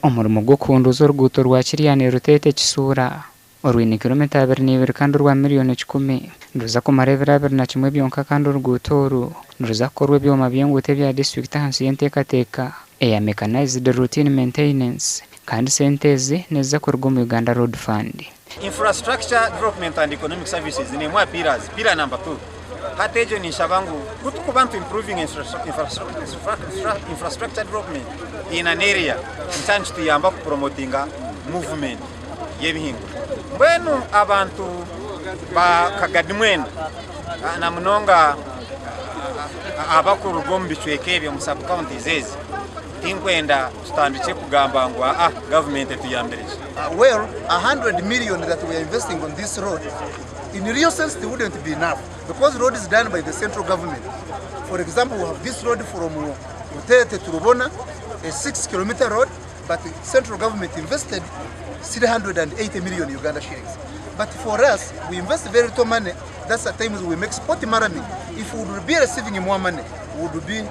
Omurimo gw'okuhunduuza oruguuto rwa Kiryani Ruteete Kisuura orwine kiromita 22 kandi orwa miriyoni 100 niruza kumara ebiro 21 byonka kandi oruguuto oru niruza kukorwa ebyoma by'enguuto ebya disiturikiti ahansi y'enteekateeka eya Mechanized Routine Maintenance kandi sente ezi niziza kuruga omu Uganda Road Fund. Infrastructure Development and Economic Services n'emwe aha pillars, pillar number 2. Hati egyo ninshaba ngu ku turikuba nitu improvinga infrastructure development in an area nikyaba nikituyamba ku promotinga movement y'ebihingwa. Mbwenu abantu ba Kagadi mwena na munonga abakuruga omu bicweka ebi omu sub counties ezi, tinkwenda tutandikye kugamba ngu aa gavumenti etuyambire ki. Well, 100 million that we are investing on this road, in real sense it wouldn't be enough because road is done by the central government. For example, we have this road from Rutete to Rubona, a 6 kilometer road, but the central government invested 380 million Uganda shillings. But for us, we invest very little money. That's the times we make spot maramin. If we would be receiving more money, we would be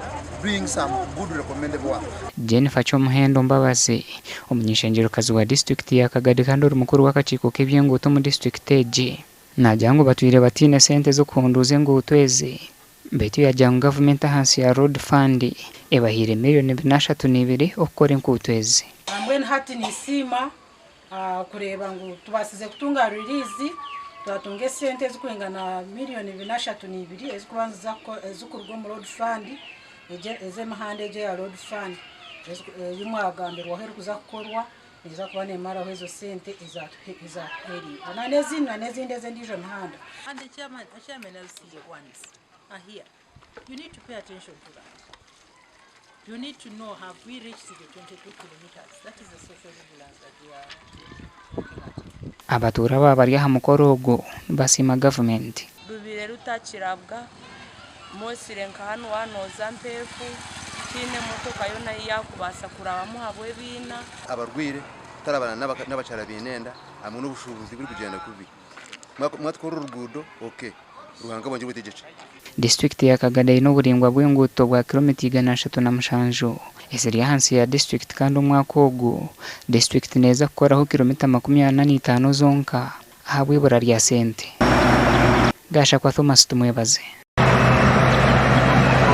doing some good recommendable work. Jennifer Kyomuhendo Mbabazi, omuny'eishengyerokazi wa disiturikiti ya Kagadi kandi ori mukuru w'akakiiko k'eby'enguuto omu disiturikiti egi naagira ngu batwire bataine sente z'okuhunduuza enguuto ezi beitu yaagira ngu gavumenti ahansi ya Road Fund ebahaire miriyoni 432 okukora enkuuto ezi. Mbwenu hati ninsiima kureeba ngu tubaasize kutunga release, twatunga esente ezirikwingana miriyoni 432 ezirikuba ezirikuruga omu Road Fund, ez'emihanda egyo eya Road Fund ei mwagambirwaho erikuza kukorwa neeza kuba neemaraho ezo sente ezatuheereirwe na n'ezindi ez'endiijo mihanda. And the chairman LCA ones are here. You need to pay attention to that. You need to know, have we reached the 22 kilometers? That is the social vigilance that we are looking at. Abatuura aba bari aha mukoro ogwo nibasiima gavumenti. Rubire rutakirabwa mosire nka hanu wanoza mpeefu tiine emotoka yoona ei yakubaasa kurabamu habw'ebiina. Abarwaire tarabana n'abakyara baine enda hamwe n'obushuubuzi burikugyenda kubi. Mwatukora oruguudo, okay, Ruhanga bwongye bwetegyekye. Disiturikiti ya Kagadi eine oburaingwa bw'enguuto bwa kiromita 307 eziri ahansi ya disiturikiti kandi omwaka ogu disiturikiti neeza kukoraho kiromita 45 zonka ahabw'eibura rya sente. Gashakwa Thomas Tumwebaze.